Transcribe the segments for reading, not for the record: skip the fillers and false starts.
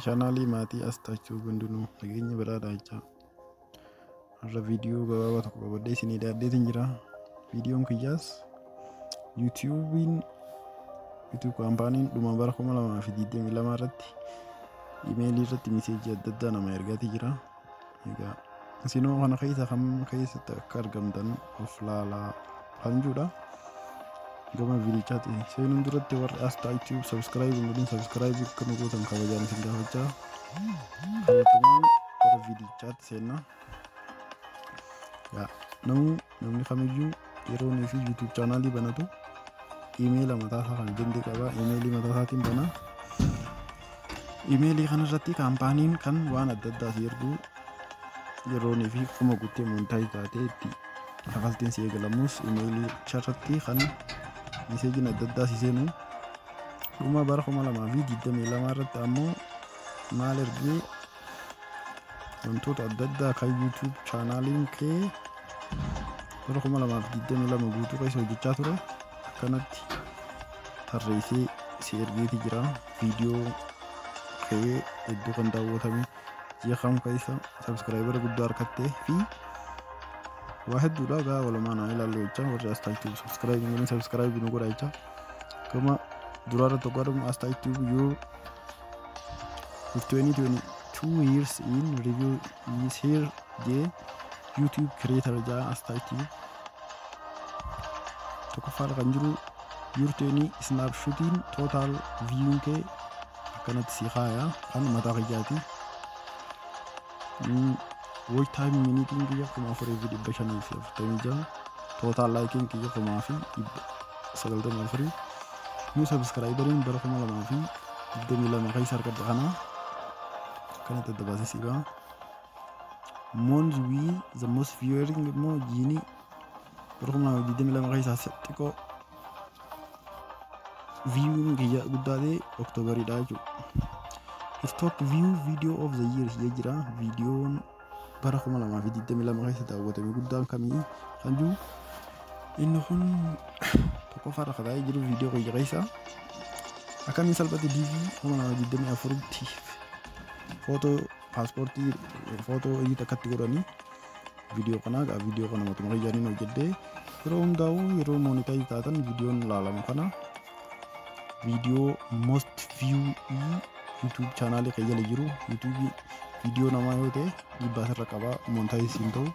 Chaanaalii maatii as taachuu hundinuu nageenya badhaadhaa jechaa, har'a viidiyoo gabaabaa tokko qabadhee isinii dhiyaadheetiin jira. Viidiyoon kiyyaas YouTubeiin, YouTube companyn dhuma bara 2022 irratti imeelii irratti messageii adda addaa nama ergaatii jira. Egaa isinoo kana keessa kam keessatti akka argamtan of laalaa kan jedhudha. Gama viidichaatti seenuun duratti warri as taachuu subscribe hin godhin subscribe akka nu gootan kabajaan isin gaafachaa, kallattumaan gara viidichaatti seenna. Namni kamiyyuu yeroo inni fi YouTube channelii banatu iimeela mataa isaa kan danda'e qaba. Iimeelii mataa isaatiin bana. Iimeelii kanarratti companyn kan waan adda addaa si ergu yeroo inni fi 1000 guuttee monetize taatee itti kafaltiin si eegalamus iimeelii irratti kan messageiin adda addaa si seenu. Dhuma bara 2022 irratti ammoo maal ergee? Wantoota adda addaa kan YouTube channeliin kee bara 2022 guutuu keessa hojjechaa ture akkanatti tarreessee si ergeeti jira. Viidiyoo kee hedduu kan daawwatame, ji'a kam keessa subscribera guddaa argattee fi waa hedduudha. Gaa walumaan haa ilaallu jecha, warri as taachuu subscribe hin godhin subscribe nu godha jecha. Gama duraarra tokko aduma as taachuu yoo 2022 years in review is here jee, YouTube creator jaa. As taachuu tokkoffaarra kan jiru your 20 snapshotiin total viewin kee akkanatti si kaaya, kan mataa kiyyaati. Watch time minuteiin kiyya 4546, total likeiin kiyya 1094, new subscriberiin bara 2022 keessa argadhe kana akkanatti adda baasee si ba'a. Month with the most viewing immoo jiini bara 2022 keessaa xiqqoo viewing kiyya guddaa ta'e Octoberiidha jechuudha. Your top view video of the year jee jira. Viidiyoon bara 2022 keessa daawwatame guddaan kamii kan jiru, inni kun tokkoffaarra kataa'ee jiru viidiyoo kiyya keessa akkamiin salphate DV 2024tti footoo paaspoortii footoo iyyuu takkatti godhanii. Viidiyoo kana egaa viidiyoo kana matuma kiyyaaniin hojjedhee. Yeroo hundaa'u yeroo monetize taatan viidiyoon ilaalamu kana viidiyoo most view YouTube channelii kee jala jiru. YouTube viidiyoo namaa yoo ta'e dhiibbaa sirra qabaa, monetize hin ta'u.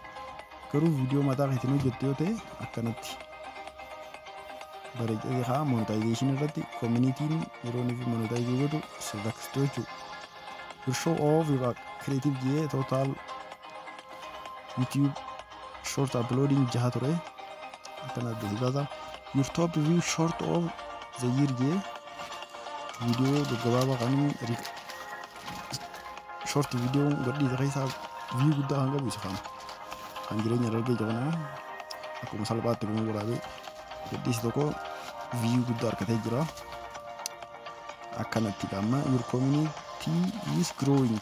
Garuu viidiyoo mataa keetiin hojjettu yoo ta'e akkanatti bareechee haa monetization irratti communityn yeroo inni monetize godhu sirraksitu jechuudha. Your show off your creative jee, total YouTube short uploading jaha ture, akkana adda si baasa. Your top view short of the year jee, viidiyoo gaggabaabaa kan short viidiyoo gadhiisa keessaa view guddaa kan qabu isa kana. Kan jireenya dargee jiru kana akkuma salphaatti kuma waraabee gadhiisi tokko view guddaa argatee jira. Akkanatti amma your community is growing,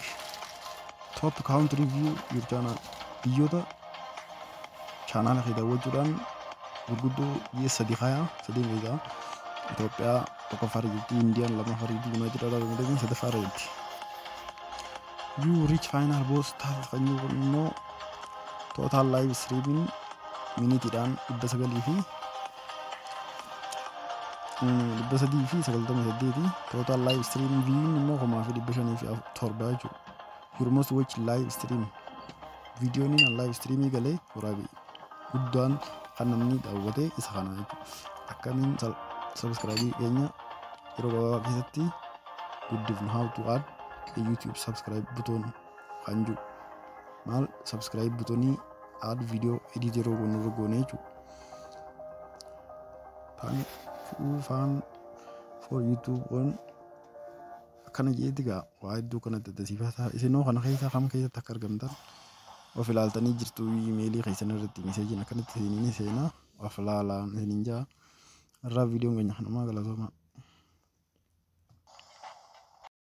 top country view your channel, biyyoota channela kee daawwachuudhaan gurguddoo biyya sadi kaya. Sadeen keessaa Itoophiyaa tokkoffaarra jirti, Indiyaan lammaffaarra jirti, United Arab Emirates sadaffaarra jirti. You reach final boss status kan jiru kun immoo total live streaming minuteiidhaan 900 fi 398, total live stream viewing immoo 5,507 jechuudha. Your most watch live stream, viidiyoon inni live streamii galee waraabe guddaan kan namni daawwate isa kana jechuudha. Akkamiin subscribe keenya yeroo gabaabaa keessatti guddifnu, how to add a YouTube subscribe button kan jiru, maal subscribe buttonii add video edit yeroo goonu irra goone jechuudha. Fan for YouTube on akkana jeeti. Gaa waa hedduu kanatti addasiifata. Isinoo kana keessaa kam keessatti akka argamtan of ilaaltanii jirtu. Iimeelii keessan irratti messageiin akkanatti isiniin seenaa, of ilaalaa isiniin jaa. Irraa viidiyoon keenya kanumaa, galatooma.